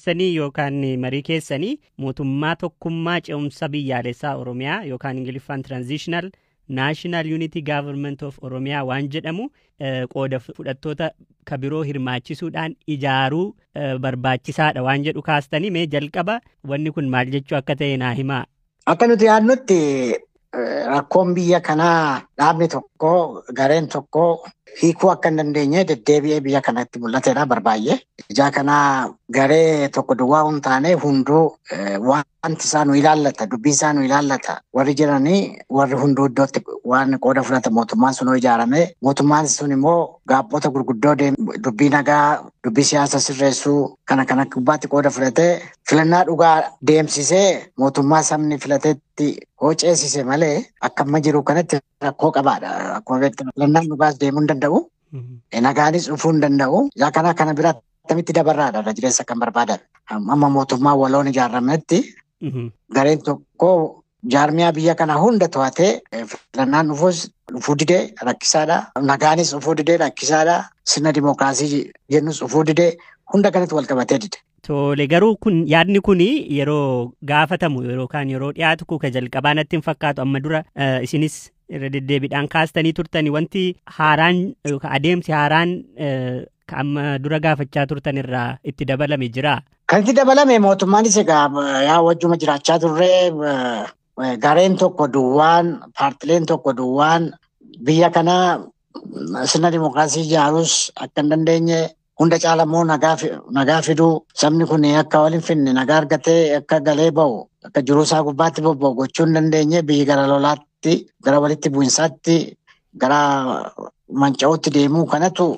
Keessanii yookaan marii keessanii mootummaa tokkummaa ce'umsa biyyaalessaa Oromiyaa yookaan Ingiliffaan Transitional National Unity Government of Oromiyaa waan jedhamu qooda fudhattoota kabiroo hirmaachisuudhaan ijaaruu barbaachisaadha waan jedhu kaastanii, mee jalqaba wanni kun maal jechuu akka ta'e naa himaa. Akka nuti yaadnutti, rakkoon biyya kanaa dhaabni tokko, gareen tokko hiikuu akka hin dandeenye deddeebi'ee biyya kanatti mul'ateedha barbaay'ee. Ijaa kanaa garee tokko duwwaa hin taane, hunduu wanti isaa nu ilaallata, dubbiin isaa nu ilaallata. Warri jiranii, warri hunduu iddootti waan qooda fudhata mootummaan sun ijaarame. Mootummaan sun immoo gaabbota gurguddoo dubbii nagaa, dubbii siyaasa sirreessuu kana kana gubbaatti qooda fudhatee, filannaa dhugaa deemsisee, mootummaa sabni filateetti hoo ceesise malee akka amma jiru kanatti rakkoo qabaadha. Akkuma beektan, filannaan dhugaas deemuu hin danda'u. Nagaanis dhufuu hin danda'u. Ijaa kana kana bira akkamitti dabarraadha irra jireessa kan barbaadan. Amma mootummaa waloon ijaarametti gareen tokko jaarmiyaa biyya kana hunda to'atee filannaan dhufuus dhufuu didee rakkisaadha. Nagaanis dhufuu didee rakkisaadha. Sirna dimookiraasii jennus dhufuu didee, hunda kanatti wal qabatee dide. Tole, garuu kun yaadni kun yeroo gaafatamu yookaan yeroo dhiyaatu kuka jalqabaa natti hin fakkaatu. Amma dura isinis irra deddeebiidhaan kaastanii turtani. Wanti haaraan yookaan adeemsi haaraan amma dura gaafachaa turtan irraa itti dabalame jira. Kan itti dabalame, mootummaanis egaa yaa wajjuma jiraachaa turree, gareen tokko duwwaan, paartileen tokko duwwaan biyya kana sirna dimookiraasii ijaarus akka hin dandeenye, hunda caala immoo nagaa fiduu, sabni kun akka wal hin finne, nagaa argatee akka galee ba'u, akka jiruu isaa gubbaatti bobba'u gochuu hin dandeenye, biyyi gara lolaatti, gara walitti bu'insaatti, gara manca'uutti deemuu kanatu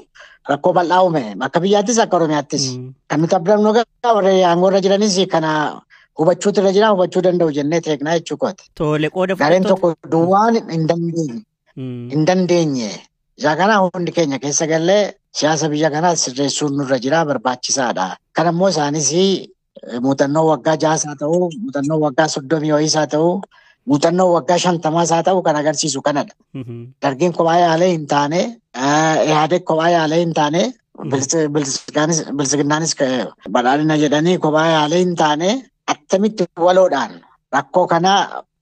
rakkoo bal'aa uume, akka biyyaattis akka Oromiyaattis. Kan nuti abdannu, warri aangoo irra jiranis kana hubachuutu irra jira, hubachuu danda'u jennee teeknaa jechuu kooti. Tole, qooda Gareen tokko duwwaan hin dandeenye. Hin dandeenye. Isaa kana hundi keenya keessa gallee siyaasa biyya kanaa sirreessuun nurra jira, barbaachisaadha. Kan ammoo isaanis muuxannoo waggaa 6s haa ta'u, muuxannoo waggaa 30 wayiis haa ta'u, muuxannoo waggaa 50s haa ta'u, kan agarsiisu kanadha. Dargiin kophaa yaalee hin taane, Ihaadeg kophaa yaalee hin taane, Bilisiginnaanis badhaadhina jedhanii kophaa yaalee hin taane. Attamitti waloodhaan rakkoo kana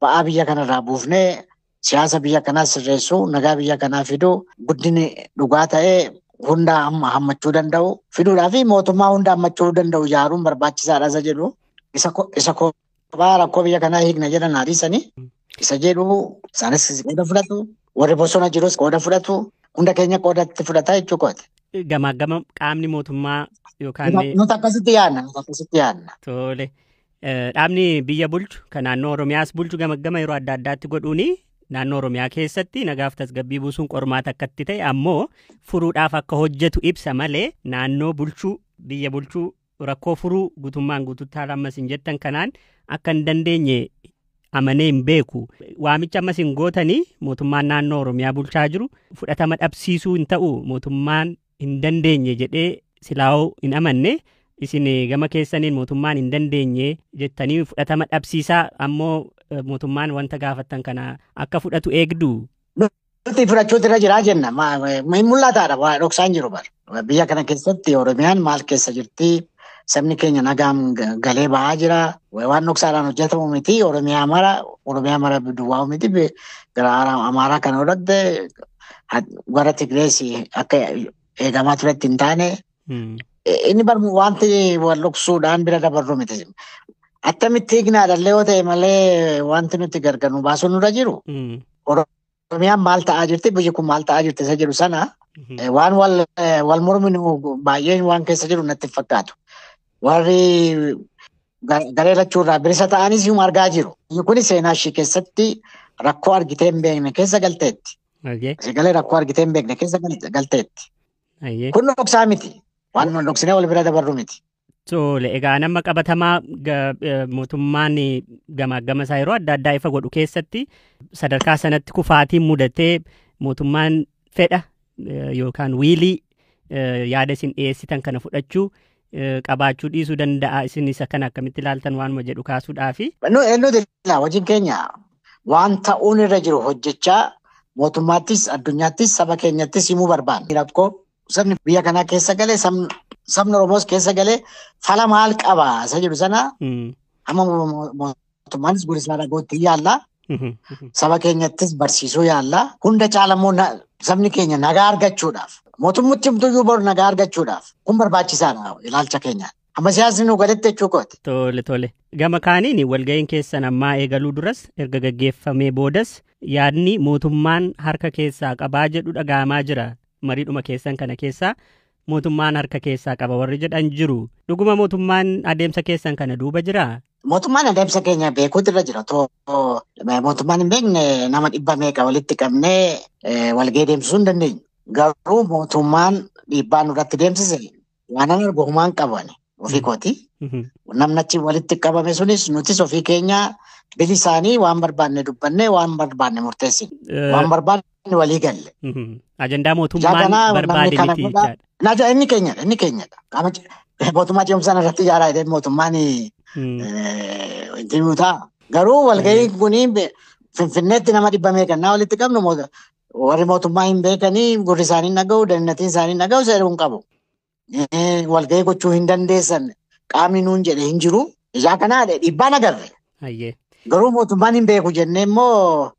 ba'aa biyya kanarraa buufnee, siyaasa biyya kanaa sirreessuu, nagaa biyya kanaa fiduu, guddinni dhugaa ta'ee hunda hammachuu danda'u fiduudhaa fi mootummaa hunda hammachuu danda'u ijaaruun barbaachisaadha isa jedhu. Isa kophaa rakkoo biyya kanaa hiikna jedhan haadhiisanii isa jedhu, isaanis qooda fudhatu, warri bosona jirus qooda fudhatu, hunda keenya qoodatti fudhata jechuu kooti. Gamaa gama qaamni mootummaa yookaan. Nuti akkasitti yaadna, nuti akkasitti yaadna. Tole. Dhaabni biyya bulchu kan naannoo Oromiyaas bulchu gama gama yeroo adda addaatti godhuuni naannoo Oromiyaa keessatti nagaaf tasgabbii buusuun qormaata akkatti ta'e, ammoo furuudhaaf akka hojjetu ibsa malee, naannoo bulchuu, biyya bulchuu, rakkoo furuu guutummaan guututti haala ammas hin jettan kanaan akka hin dandeenye amanee hin beeku. Waamicha ammas hin gootanii mootummaan naannoo Oromiyaa bulchaa jiru fudhatama dhabsiisuu hin ta'u? Mootummaan hin dandeenye jedhee silaa'oo hin amanne, isin gama keessaniin mootummaan hin dandeenye jettanii fudhatama dhabsiisaa, ammoo mootummaan wanta gaafattan kana akka fudhatu eegdu. Nuti fudhachuutu irra jiraa jenna. Hin mul'ataadha, waa dhoksaan jiru bara. Biyya kana keessatti Oromiyaan maal keessa jirti? Sabni keenya nagaan galee ba'aa jira. Waan dhoksaadhaan hojjetamu miti. Oromiyaa mara, Oromiyaa mara duwwaa miti. Gara Amaaraa kana godhatte, gara Tigrees akka eegamaa turetti hin taane. Inni bar wanti wal dhoksuudhaan bira dabarru miti. Attamitti hiiknaadhallee yoo ta'e malee, wanti nuti gargar nu baasuun nurra jiru. Oromiyaan maal ta'aa jirti, biyyi kun maal ta'aa jirti isa jedhu sana waan wal morminu baay'een waan keessa jiru natti hin fakkaatu. Warri garee lachuurraa bilisa ta'anis yung argaa jiru. Biyyi kun seenaa ishii keessatti rakkoo argitee hin beekne keessa galteetti. Sagalee rakkoo argitee hin beekne keessa galteetti. Kun dhoksaa miti. Waan dhoksinee wal bira dabarru miti. Tole, egaa nama qabatamaa mootummaan gamaa gama isaa yeroo adda addaa ifa godhu keessatti sadarkaa sanatti kufaatiin mudatee, mootummaan fedha yookaan wiilii yaada isin dhiyeessitan kana fudhachuu qabaachuu dhiisuu danda'a. Isin isa kana akkamitti ilaaltan waanuma jedhu kaasuudhaafi. Nuti hojiin keenya waan ta'uun irra jiru hojjechaa mootummaattis, addunyaattis, saba keenyattis himuu barbaanna. Rakkoo Sabni biyya kanaa keessa galee, sabni Oromoos keessa galee fala maal qaba isa jedhu sana amma mootummaanis gurisaa dhagootti yaalla. Saba keenyattis barsiisuu yaalla. Hunda caalammoo sabni keenya nagaa argachuudhaaf mootummaatti himtuyyuu boru nagaa argachuudhaaf kun barbaachisaadha ilaalcha keenyaan. Amma siyaasni nu galetti jechuu kooti. Tole tole. Gama kaaniin walga'iin keessan ammaa eegaluu duras erga gaggeeffamee boodas yaadni mootummaan harka keessaa qabaa jedhu dhaga'amaa jira. Mariidhuma keessan kana keessaa mootummaan harka keessaa qaba warri jedhan jiru. Dhuguma mootummaan adeemsa keessan kana duuba jiraa? Mootummaan adeemsa keenya beekuutu irra jira. Mootummaan hin beekne nama dhibba meeqa walitti qabnee walga'ii deemsisuu hin dandeenyu. Garuu mootummaan dhiibbaa nurratti deemsise waan an argu homaa hin qabu ani ofii kooti. Namni achi walitti qabame sunis nutis ofii keenya bilisaanii waan barbaanne dubbannee waan barbaanne murteessine. Waan barbaanne walii galle. Ajandaa mootummaan barbaade miti jechaadha. Inni keenyadha. Inni keenyadha. Mootummaa ce'umsaan irratti ijaaraa jedhee mootummaan interview ta'a. Garuu walga'iin kun Finfinneetti nama dhibba meeqannaa walitti qabnu warri mootummaa hin beekanii gurri isaanii dhaga'u, dandatiin isaanii dhaga'u seeruu hin qabu. Walga'ii gochuu hin dandeessan qaamni nuun jedhe hin jiru. Ijaa kanaa dhiibbaan agarre. Garuu mootummaan hin beeku jennee immoo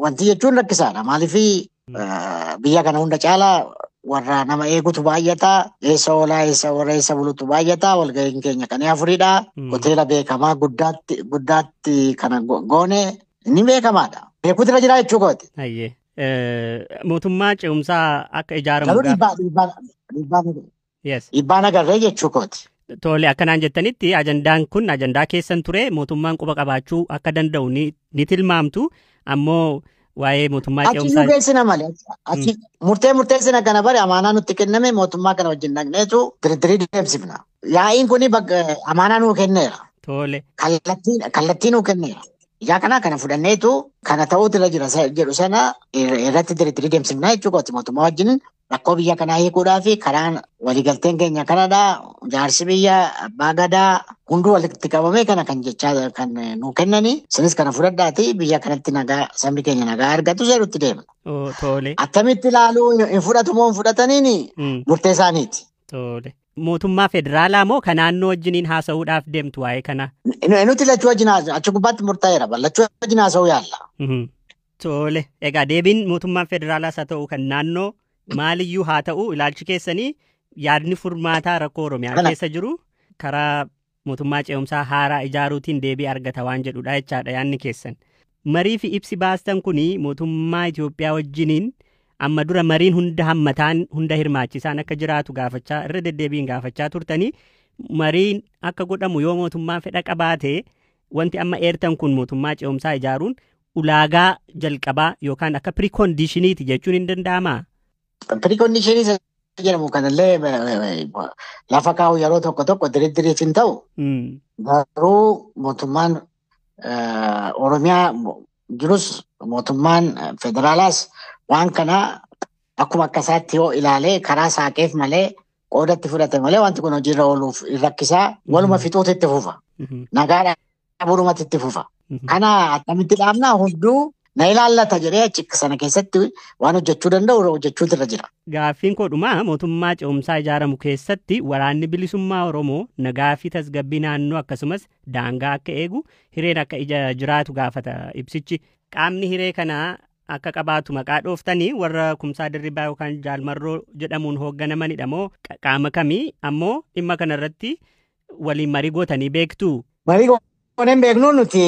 wanti jechuun rakkisaadha. Maaliif biyya kana hunda caalaa warra nama eegutu baay'ata. Eessa oolaa, eessa warra eessa bulutu baay'ata. Walga'iin keenya kan afuridha. Hoteela beekamaa guddaatti kana goone inni beekamaadha. Beekuutu irra jira jechuu kooti. Mootummaa ce'umsaa akka ijaaramu. Garuu dhiibbaan agarree jechuu kooti. Tole akkanaan jettanitti ajandaan kun ajandaa keessan ture mootummaan quba qabaachuu akka danda'u ni tilmaamtu ammoo waa'ee mootummaa ce'umsaa. Achi nu geessina malee. Achi murtee murteessina kana bare amaanaa nutti kenname mootummaa kana wajjin dhaqneetu diriirii deemsifna. Yaa'iin kun amaanaa nuu kenneera. Tole. Kallattii nuu kenneera. Ijaa kana kana fudhanneetu kana ta'uutu irra jira jedhu sana irratti diriirii deemsifna jechuu kooti mootummaa wajjin rakkoo biyya kanaa hiikuudhaa fi karaan waliigalteen keenya kanadha. Jaarsi biyya abbaa gadaa hunduu walitti qabamee kana kan jechaa kan nuu kennani. Isinis kana fudhadhaati biyya kanatti nagaa sabni keenya nagaa argatu jedhutti deemna. Tole. Attamitti ilaaluu hin fudhatu moo hin fudhataniini murtee isaaniiti. Tole. Mootummaa federaalaa moo kan naannoo wajjiniin haasa'uudhaaf deemtu waa'ee kana? Nuti lachuu wajjin achi gubbaatti murtaa'eera. Lachuu wajjin haasa'uu yaalla. Tole. Egaa deebiin mootummaan federaalaas haa ta'u kan naannoo maaliyyuu haa ta'u ilaalchi keessanii yaadni furmaataa rakkoo Oromiyaa keessa jiru karaa mootummaa ce'umsaa haaraa ijaaruutiin deebii argata waan jedhudha jechaadha yaadni keessan. Marii fi ibsi baastan kuni mootummaa Itoophiyaa wajjiniin amma dura mariin hunda hammataan hunda hirmaachisaan akka jiraatu gaafachaa irra deddeebiin gaafachaa turtanii mariin akka godhamu yoo mootummaan fedha qabaate wanti amma eertan kun mootummaa ce'umsaa ijaaruun ulaagaa jalqabaa yookaan akka piriikoondishiniiti jechuun hin danda'amaa? Piriikoondishinii jedhamu kanallee lafa kaa'u yeroo tokko tokko diriiriif hin ta'u. Garuu mootummaan Oromiyaa jirus mootummaan federaalaas waan kana akkuma akka isaatti yoo ilaalee karaa saaqeef malee qoodatti fudhate malee wanti kun hojiirra ooluuf rakkisaa waluma fixuutu itti fufa. Nagaadha burumatti itti fufa. Kana akkamitti dhaabnaa hunduu na ilaallata jedhee achi sana keessatti waan hojjechuu danda'u hojjechuutu irra jira. Gaaffiin koodhumaa mootummaa ce'umsaa ijaaramu keessatti waraanni bilisummaa Oromoo nagaa fi tasgabbii naannoo akkasumas daangaa akka eegu hireen akka jiraatu gaafata ibsichi. Qaamni hiree kanaa akka qabaatu maqaa dhooftanii warra Kumsaa Dirribaa yookaan Jaalmarroo jedhamuun hoogganamanidha moo qaama kamii ammoo dhimma kanarratti waliin marii gootanii beektu? Marii gooneen beeknu nuti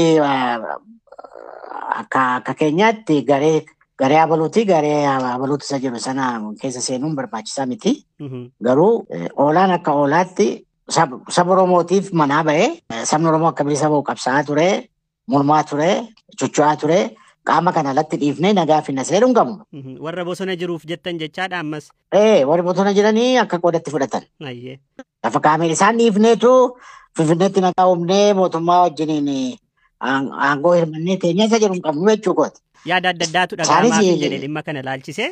akka keenyaatti garee abaluuti garee abaluuti isa jedhu sana keessa seenuun barbaachisaa miti. Garuu oolaan akka oolaatti saba Oromootiif manaa ba'ee sabni Oromoo akka bilisa ba'u qabsaa'aa ture, mormaa ture, socho'aa ture. Qaama kana alatti dhiifnee nagaa fi nasree hin qabnu. Warra bosona jiruuf jettan jechaadha ammas. Warri bosona jiranii akka qoodatti fudhatan. Lafa kaameen isaan dhiifneetu Finfinneetti nagaa uumnee mootummaa wajjiniin aangoo hirmannee teenya isa jedhu hin qabnu jechuu kooti. Yaada adda addaatu dhaga'amaa fi jedhee dhimma kana ilaalchisee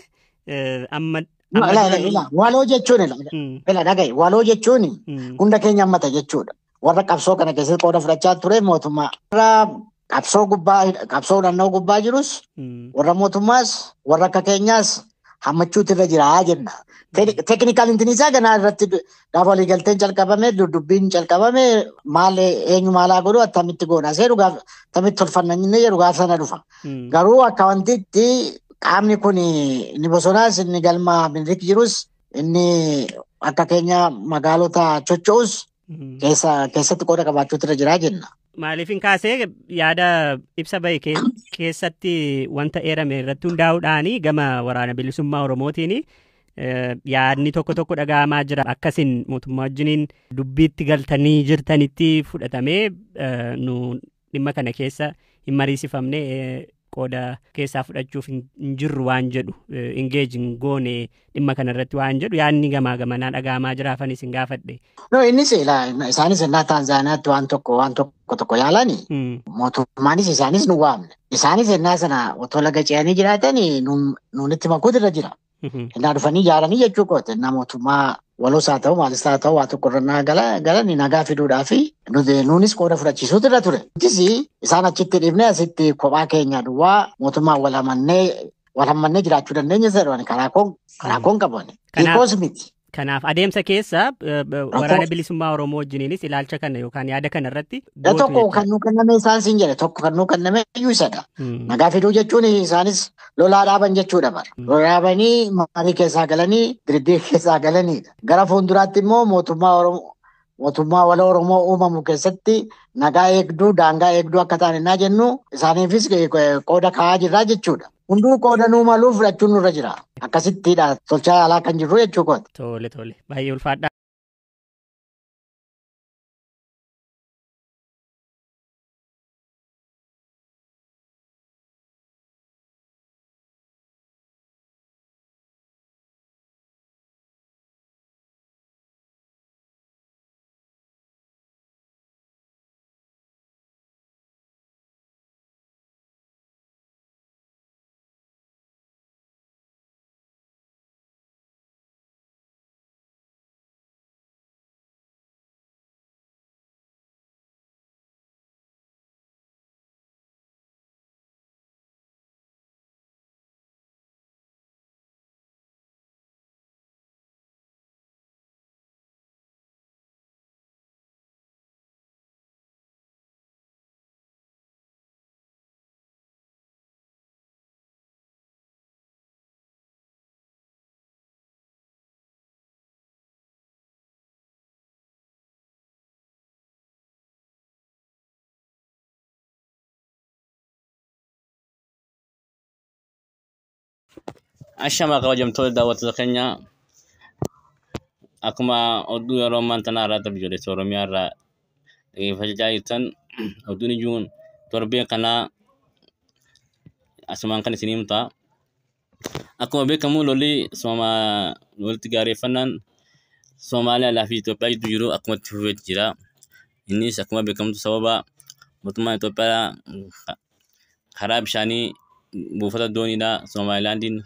amma. Waloo jechuun dhaga'i waloo jechuun hunda keenya hammata jechuudha. Warra qabsoo kana keessatti qooda fudhachaa ture mootummaa. Warra qabsoo gubbaa qabsoo naannoo gubbaa jirus warra mootummaas warra akka keenyaas hammachuutu irra jira jenna. Teeknikaal intinisaa ganaa irratti gaafa waliigalteen calqabame dudubbiin calqabame maal eenyu maalaa godhu attamitti goona seeru gaafa attamitti tolfanna inni jedhu gaafa sana dhufa. Garuu akka wantitti qaamni kun inni bosonaas inni galma Minilik jirus inni akka keenya magaalota socho'us keessatti qooda qabaachuutu irra jira jenna. Maaliif hin kaasee yaada ibsa bahe keessatti wanta eerame irratti hundaa'uudhaan gama waraana bilisummaa Oromootiin yaadni tokko tokko dhaga'amaa jira. Akkasiin mootummaa wajjiniin dubbiitti galtanii jirtanitti fudhatamee nu dhimma kana keessa hin mariisifamne qooda keessaa fudhachuuf hin jirru waan jedhu engage hin goone dhimma kana irratti waan jedhu yaadni gamaa gamanaa dhaga'amaa jiraafanis hin gaafadhe. No innis isaanis innaa Taanzaaniyaatti waan tokko yaalani mootummaanis isaanis nu waamne. Isaanis innaa sana otoo laga ce'anii jiraatanii nuunitti makuutu irra jira. Innaa dhufanii ijaaranii jechuu kooti. Innaa mootummaa waloos haa ta'u maalis haa ta'u waa tokko irra galanii nagaa fiduudhaa fi nuunis qooda fudhachiisuutu irra ture. Nutis isaan achitti dhiibnee asitti kophaa keenya duwwaa mootummaa wal hammannee jiraachuu dandeenya jedhan karaa koon qaban. Hiikoos miti. Kanaaf adeemsa keessa waraana bilisummaa Oromoo wajjiniinis ilaalcha kana yookaan yaada kana irratti tokko kan nuu kenname isaan siin jedhe tokko kan nuu kenname iyyuu isadha. Nagaa fiduu jechuun isaanis lolaa dhaaban jechuudha bara. Lolaa dhaabanii marii keessaa galanii diriirii keessaa galanidha. Gara fuulduraatti immoo mootummaa wala Oromoo uumamu keessatti nagaa eegduu daangaa eegduu akka ta'an innaa jennu isaaniifis qooda kaa'aa jirraa jechuudha. Hunduu qooda nuu maluu fudhachuun nurra jira. Akkasittidha tolchaa alaa kan jirru jechuu kooti. Tole tole baay'ee ulfaadha. Ashama kabajamtoota daawwattoota keenya akkuma oduu yeroo ammaan tanaa irraa biyyoolessa Oromiyaa irraa dhaggeeffachaa jirtan oduun ijuun torbee kanaa asumaan kan isinii himta. Akkuma beekamu lolli walitti gaareeffannaan Somaaliyaa fi Itoophiyaa gidduu jiru akkuma itti fufee jira. Innis akkuma beekamtu sababa mootummaan Itoophiyaa karaa bishaanii buufata dooniidha Somaalilaandiin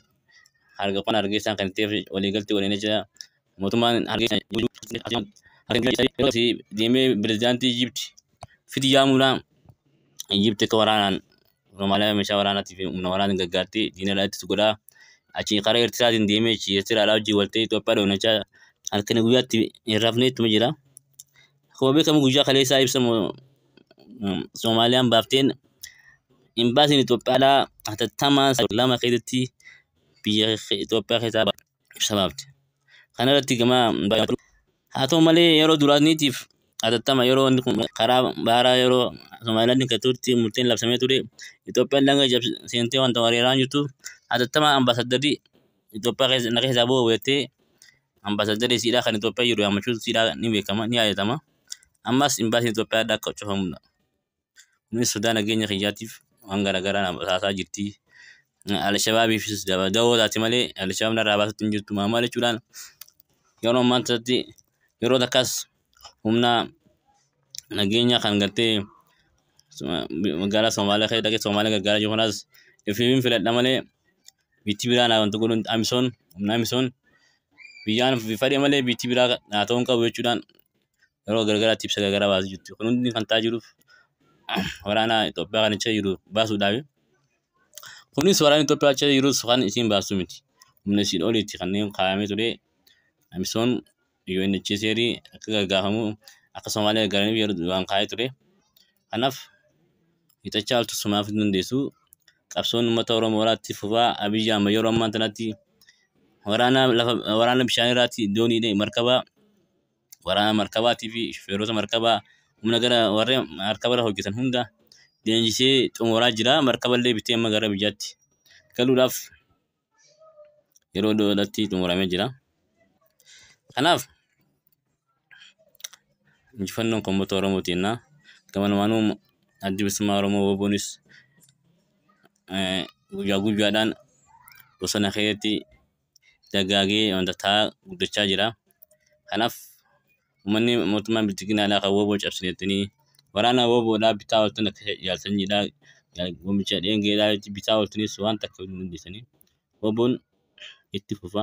harka qonna Hargeysaan kan ta'eef waliigaltee waliin jira. Mootummaan Hargeysaa deemee pirezidaantii Ijipti fiti yaamuudhaan Ijipti akka waraanaan Somaaliyaa meeshaa waraanaatii fi humna waraanaan gargaartee diina irraa ittisu godhaa. Achi karaa Eertiraatiin deemee Eertiraadhaa hojii waltee Itoophiyaa doonachaa halkan guyyaatti hin rafne ittuma jira. Akkuma beekamu guyyaa kaleessaa ibsa Somaaliyaan baafteen imbaasiin Itoophiyaadhaa hatattamaan 2 keessatti biyya Itoophiyaa keessaa ibsa baafte. Kana irratti gama haa ta'u malee yeroo duraaniitiif hatattama yeroo inni kun karaa baharaa yeroo Somaaliyaandiin kan turte murteen labsamee ture Itoophiyaan laga seentee wanta weeraraan jirtu hatattama ambaasaddarri Itoophiyaa na keessaa bu'u jettee ambaasaddarri isiidhaa kan Itoophiyaa jiru yaammachuun isiidhaa ni beekama ni yaadatama. Ammas imbaasiin Itoophiyaa akka cufamudha. Kunis sodaa nageenya kiyyaatiif waan garaagaraa basaasaa jirti. Alshabaabiifis dawoo taate malee Alshabaab narraa baasutti hin jirtu. Maal jechuudhaan yeroo ammaa kanatti yeroo takkas humna nageenya kan gartee magaalaa Somaaliyaa keessa dhaqee Somaaliyaa gargaaraa jiru kanas ifiifin filadha malee biitti biraa naa wanta godhuun Amisoon humna Amisoon biyyaan fadhe malee biitti biraa naa ta'uu hin qabu jechuudhaan yeroo garagaraatti ibsa garagaraa baasuu jirti. Kun hundi kan ta'aa jiruuf waraana Itoophiyaa kan achi jiru baasuudhaafi. Kunis waraanni Itoophiyaa achi jirus kan isiin baasu miti. Humna isiin olitti kanneen kaayamee ture. Amisoon UNHCR akka gargaafamu akka Somaaliyaa gargaaraniif yeroo duraan kaayee ture. Kanaaf hiixachaa oltu sumaaf hin dandeessu. Qabsoon uummata Oromoo irratti fufaa. Abiyyi amma yeroo ammaa kanatti waraana lafa waraana bishaan irratti doonii markaba waraana markabaatii fi shufeerota markabaa humna gara warreen markaba irra hojjetan hunda leenjisee xumuraa jira. Markaba illee bitee amma gara biyyaatti galuudhaaf yeroo dhiyoodhaatti xumuramee jira. Kanaaf injifannoon kan uummata Oromooti jenna. Gamanumaanuu Addi Bilisummaa Oromoo WBOnis guyyaa guyyaadhaan bosona keessatti dagaagee wanta ta'aa guddachaa jira. Kanaaf uummanni mootummaan bilchiginaa kan WBO cabsinettanii waraana WBOdhaa bitaa ooltan akka jaaltaniidha. Goomicha dheengeedhaa bitaa ooltanis waan takka hin dandeessanii. WBOn itti fufa.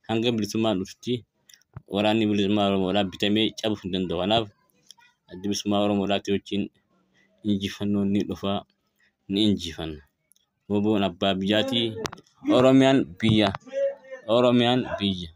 Hanga bilisummaan dhufutti waraanni bilisummaa Oromoodhaa bitamee cabuu hin danda'u. Kanaaf Addi Bilisummaa Oromoodhaatti wajjin injifannoon ni dhufa, ni injifanna. WBOn abbaa biyyaati. Oromiyaan biyya. Oromiyaan biyya.